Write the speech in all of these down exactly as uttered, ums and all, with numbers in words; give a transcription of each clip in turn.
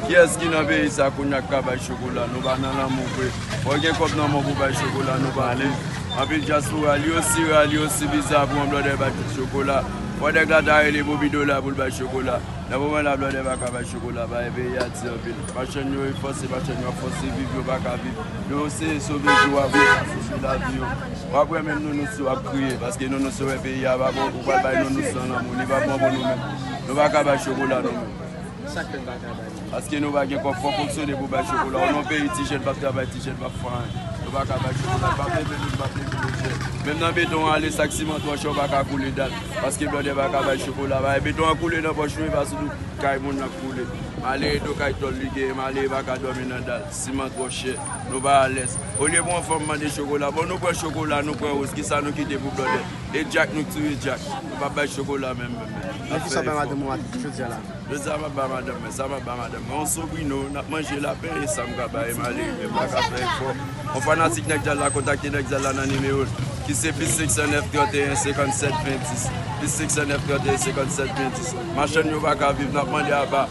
Kiyès ki nan peyi sa kounye a k ka bay chokola? Nou pa nan lanmou vre. Fò gen kòb nan men w pou bay chokola, nou pa viv. Anpil dyaspora, li osi ra, li osi biza pou yon blòdè bay chokola. Fò nèg la ta rele Bobby Dola pou l bay chokola. Nan moman la, blòdè pa ka bay chokola, bagay peyi a di anpil. Machann yo, yo fòse, machann yo ap fòse viv, yo pa ka viv. Yo seye sove jou a pou yo ka sove lavi yo. W ap wè menm nounous yo ap kriye, paske nounous yo wè peyi a pa bon, ou pral bay nounous lan lanmou, li pa bon pou nou menm. Nou pa ka bay chokola nou menm. Sa k fè n pa ka bay? Paske nou pa gen kòb, fò fonksyone pou bay chokola. Ou nan peyi, ti jèn p ap travay, ti jèn p ap fè anyen. Nou pa ka bay chokola, n p ap leve nou, n p ap leve nou jèn. Menm nan beton ale, sak siman twò chè, ou pa ka koule dal. Paske blòdè pa ka bay chokola, bay beton an koule nan pòch nou, e pa sou tout kay moun nan koule. Malere do kay tòl li genyen, malere pa ka dòmi nan dal. Siman twò chè, nou pa alèz. Olye pou yon fanm mande chokola, bon, nou pran chokola, nou pran woz, kisa nou kite pou blòdè? E djak, nou touye djak. Nou pa bay chokola menm, menm, menm. N ap fè efò. Jodi a, m ap ba madanm mwen, sa m ap ba madanm mwen. Yon sobrino, n ap manje lapen, e sa m ka bay, malere, m pa ka fè efò. Yon fanatik nèg djaz la, kontakte nèg djaz la nan nimewo l, ki se plis senk san nèf, trannteyen, senkannsèt, ven, dis. Plis senk san nèf, trannteyen, senkannsèt, ven, dis. Machann yo pa ka viv, n ap mande aba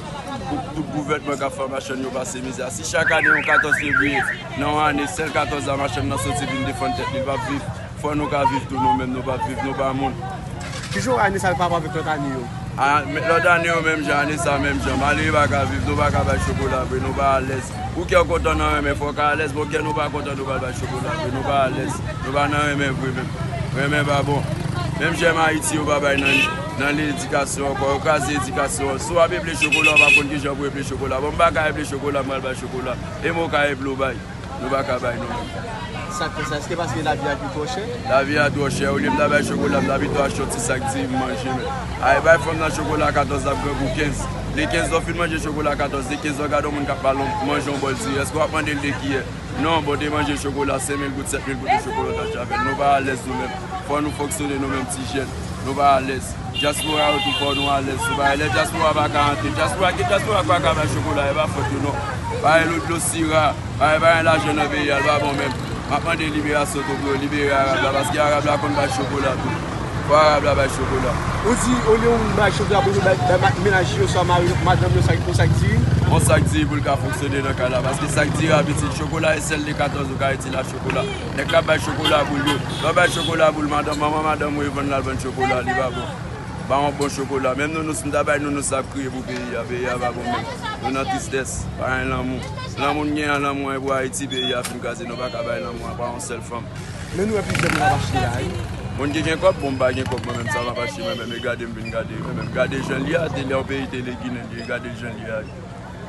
pou tout gouvènman k ap fè machann yo pase mizè. Si chak ane, yon katòz fevriye, nan yon ane, sèl katòz la, machann nan soti vin defann tèt li, l p ap viv. Fò nou ka viv tou nou menm, nou p ap viv, nou pa moun. Kijan ane sa yo pa rapò avèk lòt ane yo? A, men, lòt ane yo menm jan, ane sa menm jan. Malere pa ka viv, nou pa ka bay chokola vre, nou pa alèz. Pou kè w kontan nan renmen, fò w ka alèz. Bon, kè nou pa kontan, nou pa bay chokola vre, nou pa alèz. Nou pa nan renmen vre menm. Renmen pa bon. Menm jèm Ayiti yo pa bay nan, nan ledikasyon ankò, yo kraze edikasyon an. Si w ap eple chokola, w pa konn kijan pou eple chokola. Bon, m pa ka eple chokola, m pral bay chokola. E mwen w ka eple w bay. Nou pa ka bay nou menm. Sa k fè sa? Èske paske lavi a vin twò chè? Lavi a twò chè. Olye m ta bay chokola, m ta pito achte yon ti sak diri m manje menm. Ay, bay fanm nan chokola katòz, l ap grangou kenz. Lè kenz lè w fin manje chokola katòz, lè kenz lè w gade yon moun k ap pale, manje yon bòl diri, èske w ap mande l de kiyè? Non, bon, te manje chokola, senk mil goud, sèt mil goud de chokola w t achte avè l. Nou pa alèz nou menm. Fò nou fonksyone nou menm ti jèn. Nou pa alèz. Dyaspora yo tou fò nou alèz sou bagay. Lè dyaspora pa ka antre, dyaspora, gen dyaspora k pa ka bay chokola, e pa fòt yo non. Bagay lòt dlo sira, bagay pa gen lajan nan peyi a, l pa bon menm. M ap mande liberasyon tou pou yo libere Arab la, paske Arab la konn bay chokola tou. Fò Arab la bay chokola. Ou di, olye ou bay chokola pou yo bay, bay ma-, menaj yo, swa mari, madanm yo, sa, yon sak diri? Yon sak diri pou l ka fonksyone nan kay la, paske sak diri ap itil chokola, e sèl de katòz ou ka itil a chokola. Nèg k ap bay chokola boul yo. Lè w bay chokola boul madanm, manman madanm ou e vann l al vann chokola, li pa bon. Ba yon bon chokola. Menm nounous, m ta bay nounous la ap kriye pou peyi a. Peyi a pa bon menm. Nou nan tristès. Pa gen lanmou. Lanmou n gen an, lanmou an e pou Ayiti, peyi a fin kraze. Nou pa ka bay lanmou an, pa yon sèl fanm. Men nou wè plizyè moun ap achte la, wi. Moun ki gen kòb, bon, m pa gen kòb mwen menm, sa m ap achte mwen menm, e gade m vin gade mwen menm. Gade jan l ye a, tele yon peyi, tele ginen l ye, gade jan l ye a.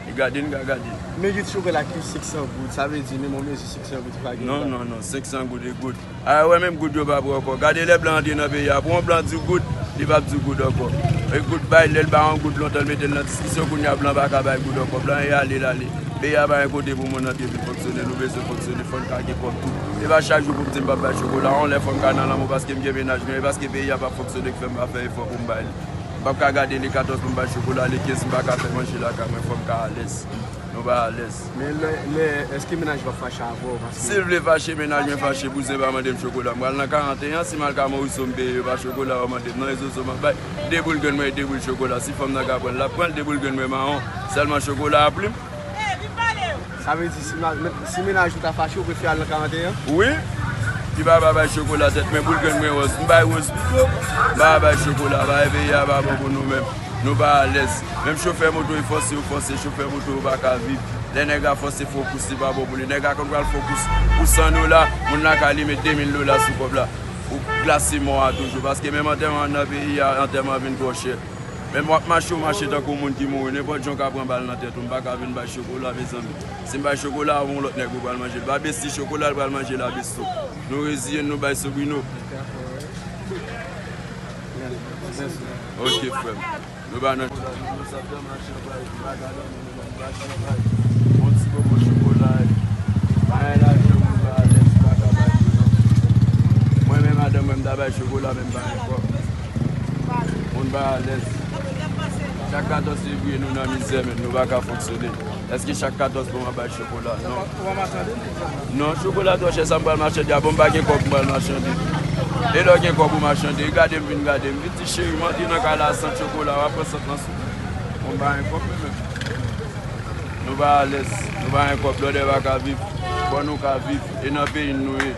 E gade n ka gade. Men yo di chokola ki senk san goud, sa vle di menm yon mezi senk san goud ki pa gen. Non, non, non, senk san goud e goud. A, wè menm goud yo pa pran ankò. Gade lè blan antre nan peyi a, pou yon blan di w goud, li p ap di w goud ankò. E goud bay, lè l bay yon goud lontan, l mete l nan diskisyon, kounye a blan pa ka bay goud ankò. Blan e ale, l ale. Peyi a pa gen kote pou moun antre vin fonksyone, nou bezwen fonksyone, fò n ka gen kòb tou. E pa chak jou pou m di m p ap bay chokola, yon lè fò m ka nan lanmou paske m gen menaj mwen, e paske peyi a p ap fonksyone k fè m pa fè efò pou m bay li. M p ap ka gade le katòz pou m bay chokola, le kenz m pa ka fè manje lakay mwen, fò m ka alèz. Nou pa alèz. Men lè, lè, èske menaj ou ap fache avè w? Paske si l vle fache, menaj mwen fache, bouzen pa mande m chokola. M pral nan karanteyen an, si m al ka Moriso m peye, yo pa chokola yo mande m. Non, e zozo m ap bay. De boul grenn mwen, e de boul chokola. Si fanm nan ka pran l, l ap pran l, de boul grenn mwen mawon. Sèlman chokola a plim. Sa vle di, si ma-, si menaj ou ta fache, ou prefere al nan karanteyen an? Wi. Ki pa, pa bay chokola tèt, men boul grenn mwen wòz. M bay wòz pito. M pa bay chokola, bagay peyi a pa bon pou nou menm. Nou pa alèz. Menm chofè moto yo fòse, yo fòse, chofè moto yo pa ka viv. Lè nèg la fòse fè w kous, li pa bon pou li. Nèg la konn pral fè w kous pou san dola, moun lakay li met de mil dola sou kòb la. Ou glase mò a toujou. Paske menm antèman nan peyi a, antèman vin twò chè. Menm w ap mache, w mache tankou moun ki mouri. Nenpòt jan w ka pran bal nan tèt ou, m pa ka vin bay chokola, mezanmi. Si m bay chokola a yon lòt nèg, ou pral manje l. Pa besti chokola, l pral manje la besti. Nou reziye n, nou bay sobrino. Ok, frè m. Nou pa nan. Bon ti bonbon chokola. Mwen menm madanm mwen, m ta bay chokola, men m pa gen kòb. Moun pa alèz. Chak katòz fevriye, nou nan mizè, men nou pa ka fonksyone. Èske chak katòz pou mwen bay chokola? Non. Ou pa machande? Non, chokola twò chè, sa m pral machande a? Bon, m pa gen kòb, m pral machande. E lè w gen kòb ou machande, e gade m vin gade m. Vin di cheri, m antre nan kay la, sant chokola, w ap pran sant lan sou. Bon, m pa gen kòb, men menm. Nou pa alèz, nou pa gen kòb, blòdè pa ka viv. Fò nou ka viv, e nan peyi n nou ye.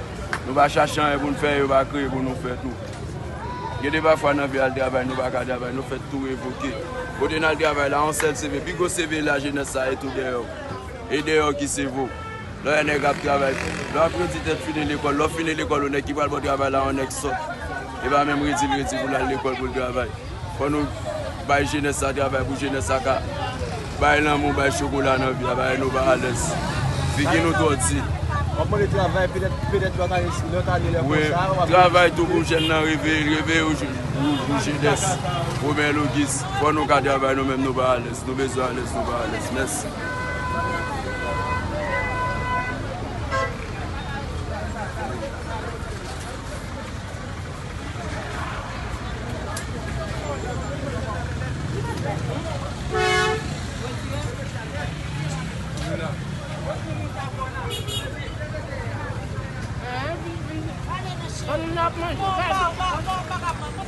Nou pa chache anyen pou n fè, yo pa kreye pou nou fè tou. Gen de pafwa nan vi al travay, nou pa ka travay, nou fè tou revoke. Kote n al travay la, yon sèl C V, pi gwo C V lajenès sa e tou dèyè w. E dèyè w ki sèvo. Lè w wè nèg ap travay, lè w ap redi tèt fini lekòl, lè w fini lekòl, yon nèg ki pral ba w travay la, yon nèg sòt. E pa menm redi l redi pou l al lekòl pou l travay. Fò nou bay jenès sa travay pou jenès sa ka bay lanmou, bay chokola nan vi a, bagay nou pa alèz. Figi nou twò di. W ap mande travay, petèt, petèt lòt ane, lòt ane, lè konsa, w ap travay tou pou jèn nan reveye, reveye ou, ou, ou jenès. Romel Ogis, fò nou ka travay nou menm, nou pa alèz. Nou bezwen alèz, nou pa alèz. Mèsi. An nou ap manje.